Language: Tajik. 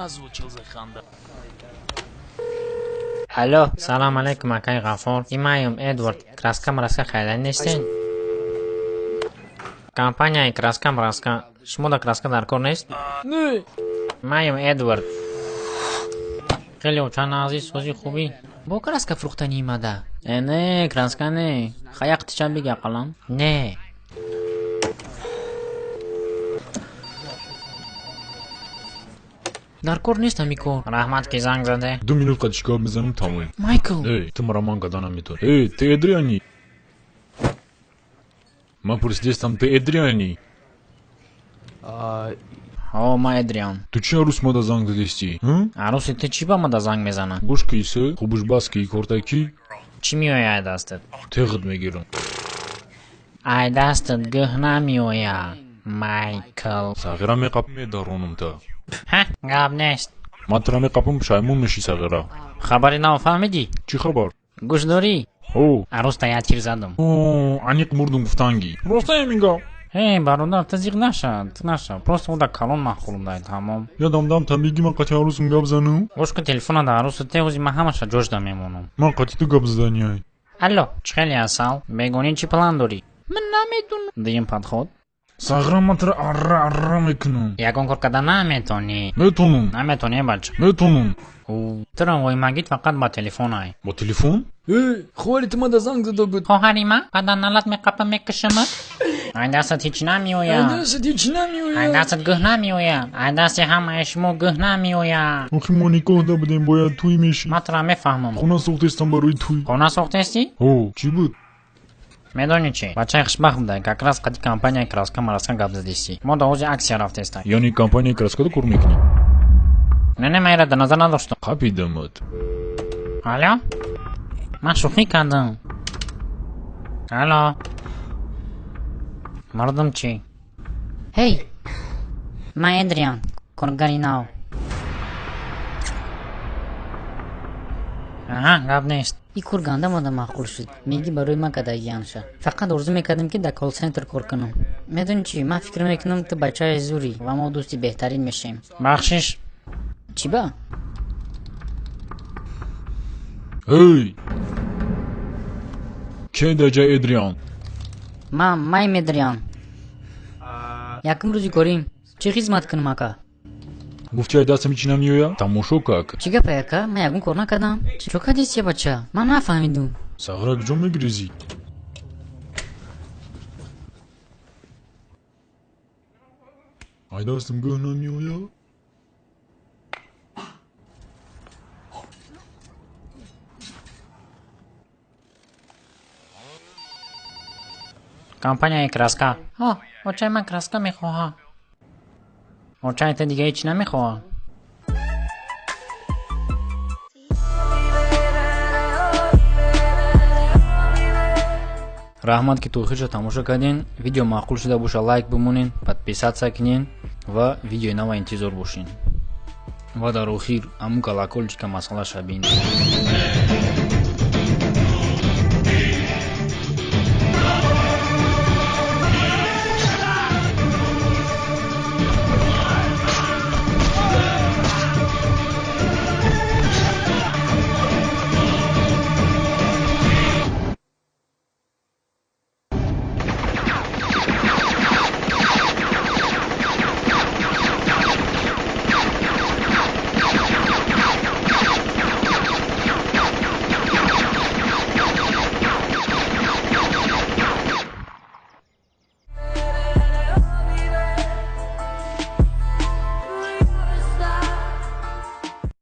Озвучил The Ханда. Алло, салам алейкум, акай Ғафор. Имаем Эдвард. Краска мараска хайдан нестен? Компанияи краска мараска. Шумо да краска дар кор нест? Не. Маем Эдвард. Хеле оча азиз, сози хубӣ. Бо краска фурӯхтанӣ имада? Э, не, краска не. Хаяқ тича бига қалам? Не. Дар кор нест ҳами кор. Раҳмат ки занг заде. 2 минут қадишка мезанам, тамом. Майкл. Эй, ту маро ман карда наметавонӣ. Эй, ту Эдриани? Ман пурсидестам, ту Эдриани? Ҳо, ман Эдриан. Ту чи арӯс мада занг задестӣ? Арӯси ту чӣ ба мада занг мезана? Гӯш ки исе, хубуш бас ки корта ки? Чӣ меояд ай дастат? Теғит мегирам. Ай дастат гӯҳ намеояд, Майкл. Сағира меқапам, медаронам та. Ҳа, гап нест. Ман тура меқапам, пушаймон мешӣ, сағира. Хабари нав фаҳмидӣ? Чӣ хабар? Гӯш дорӣ? Ҳо. Арӯста як тир задам. О, аниқ мурдум гуфтангӣ. Ростаем ин гап. Эй, бародар, ту зиқ наша, ту наша. Просто уда калон махӯрум дай, тамом. Ядам дам та меги ман қати арӯсам гап занам? Гӯш кун, телефона да арӯсу те, ҳози ман ҳамаша ҷош да мемонам. Ман қати ту гап заданиай. Алло, чӣ хеле асал? Бегонӣ чӣ план дорӣ? Ман намедонам. Дуюм подход. Сағира, ман тура арра арра мекунам. Ягон кор карда наметонӣ. Метонам. Наметонӣ, бача. Метонам. Тура воймагит фақат ба телефон ай. Бо телефон? Эй, хоҳари ту мада занг зада буд. Хоҳари ман? Баъдан налат меқапа, мекушамат. Ай дастат ҳеҷ намеояд. Ай дастат ҳеҷ намеояд. Ай дастат гӯҳ намеояд. Ай дасти ҳамаи шумо гӯҳ намеояд. Охи мо никоҳ да будем, бояд тӯй мешид. Ман тура мефаҳмам. Хона сохтестам барои тӯй. Хона сохтестӣ? Ҳо, чӣ буд? Медонӣ чӣ? Бачаи хушбахт будай, как раз қади компанияи краска мараска гап задистӣ. Мо да ҳози аксия рафтеста. Яъне компанияи краскада кор мекунӣ? Не, не, ман инро дар назар надоштам. Қапидамат. Алло? Ман шӯхӣ кардам. Алло? Мардум чӣ? Ҳей, ман Эдриан, коргари нав. Аҳа, гап нест. И кор ганда мада маъқул шуд. Меги барои ман кардагиамша. Фақат орзу мекардам, ки дар колл-центр кор кунам. Медонӣ чӣ, ман фикр мекунам, ту бачаи зурӣ ва мо дӯсти беҳтарин мешавем. Бахшиш. Чӣ ба? Эй! Ке даҷа Эдриан? Ман майм Эдриан. Якум рӯзи корим. Чӣ хизмат кунам, ака? Гуфти ай дастам ҳеҷ намеояд? Тамошо как. Чӣ гапе, ака? Ман ягон кор накардам. Чӣ кардисти, бача? Ман нафаҳмидум. Сағира, куҷо мегирезӣ? Ай дастам гӯҳ намеояд? Компанияи краска. Ҳо, очаи ман краска мехоҳад. Очаи ту дига ҳеҷ намехоҳад? Раҳмат, ки то охирша тамошо кардин. Видео маъқул шуда боша, лайк бимонен, подписаться кунен ва видеои нава интизор бошен. Ва дар охир ҳамун колокольчика масъалаша бин.